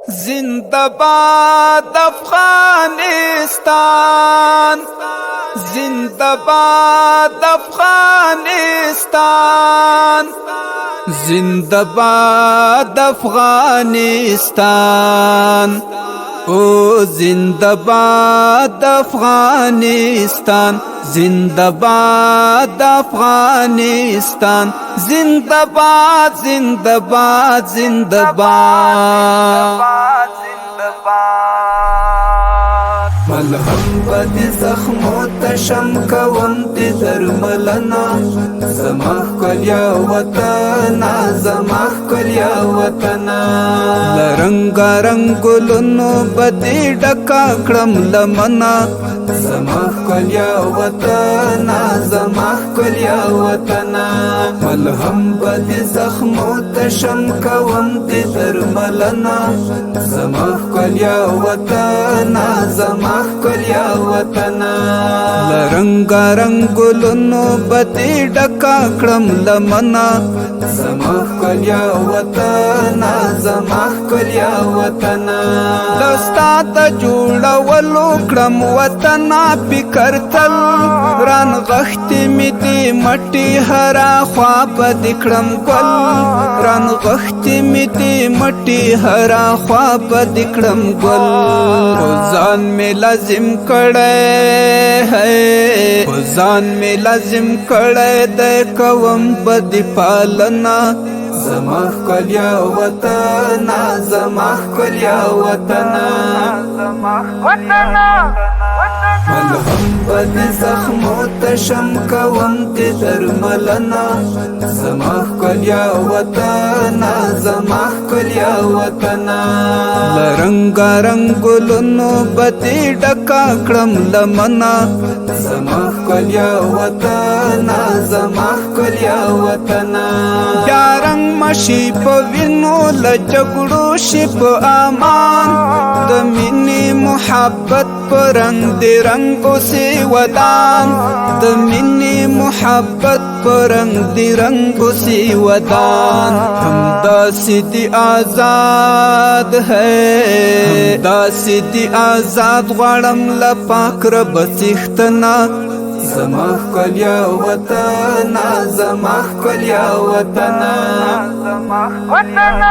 زنده باد افغانستان، زنده باد افغانستان، زنده باد افغانستان، او زنده باد افغانستان، زنده باد افغانستان، زنده باد، زنده باد، زنده باد. ملهم بد زخمو تشم کوم دي درملنا، زما ښکلیا وطن، زما ښکلیا وطن. لرنګ رنګولونو بدی ډکا کړم لمنا، زما ښکلیا وطن، زما ښکلیا وطن. ملهم بد زخمو تشم کوم دي درملنا، زما ښکلیا وطن، زما ښکلیا وطن. لرنګ رنګولونو بدی ډکا کړم لمنا، زما ښکلیا وطن، زما ښکلیا وطن. دستا د جوړولو کړم وطن فکر تل، ران غختی می دی مټی هرا خوا بد کړم ګل، ران غختی می دی مټی هرا خوا بد کړم ګل. ځان می لازم کړه ہے، ځان می لازم کړه د کوم بد پالنا، زما ښکلیا وطن، زما ښکلیا وطن، زما وطن. ملهم بد زخمو تشم کوم دي درملنا، زما ښکلیا وطن، زما ښکلیا وطن. لرنګ رنګولونو بدی ډکا کړم لمنا، زما ښکلیا وطن، زما ښکلیا وطن. بیا رنګ مشي په وینو له جګړو شي په امان، د مینې محبت په رنګ دی رنګ اوسې ودان، د مینې محبت په رنګ دی رنګ اوسې ودان. همداسې دی آزاد ہے، همداسې دی آزاد غواړم له پاک رب څښتنه، زما ښکلیا وطن، زما ښکلیا وطن، زما وطن.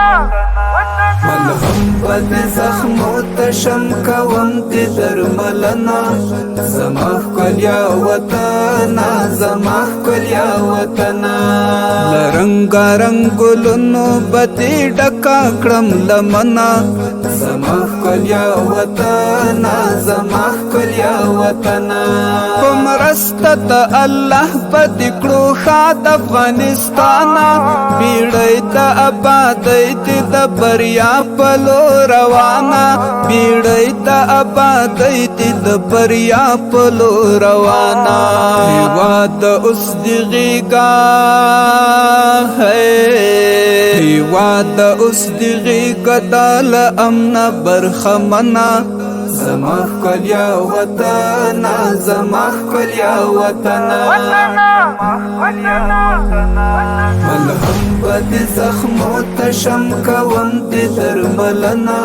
ملهم بد زخمو تشم کوم دي درملنا، زما ښکلیا وطن، زما ښکلیا وطن. لرنګ رنګولونو بدی ډکا کړم لمنا، زما ښکلیا وطن، زما ښکلیا وطن. په مرسته د الله بد کړو ښاد افغانستان، بیړۍ د آبادۍ دې د بریا په لور روانه، بیړۍ د آبادۍ دې د بریا په لور روانه. هېواد اوس دی غېږه ہے، هېواد اوس دی غېږه د له امنه برخمنه، زما ښکلیا وطن، زما ښکلیا وطن، ملهم بد زخمو تشم کوم دي درملنا،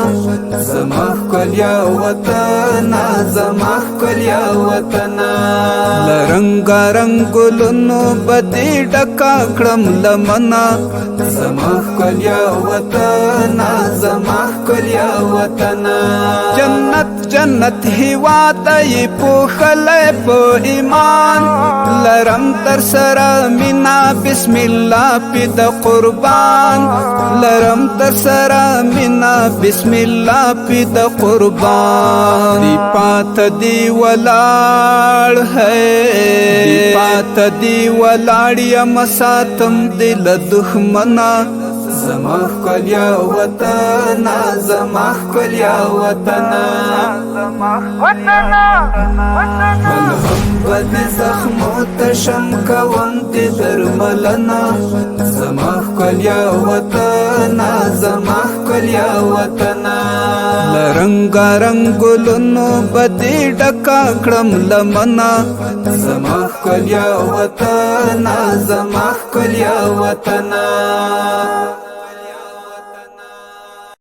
زما ښکلیا وطن، زما ښکلیا وطن. لرنګ رنګولونو بدی ډکا کړم لمنا، زما ښکلیا وطن، زما ښکلیا وطن. جنت جنت هیواد یې پوښلی په ایمان، لرم در سره مینا بسم الله پې د قربان، لرم در سره مینا بسم الله پې د قربان. دی پات دی ولاړ ہے، دی پات دی ولاړ یم ساتم دل دښمنه، زما ښکلیا وطن، زما ښکلیا وطن، زما وطن. ملهم بد زخمو تشم کوم دي درملنا، زما ښکلیا وطن، زما ښکلیا وطن. لرنګ رنګولونو بدی ډکا کړم لمنا، زما ښکلیا وطن، زما ښکلیا وطن.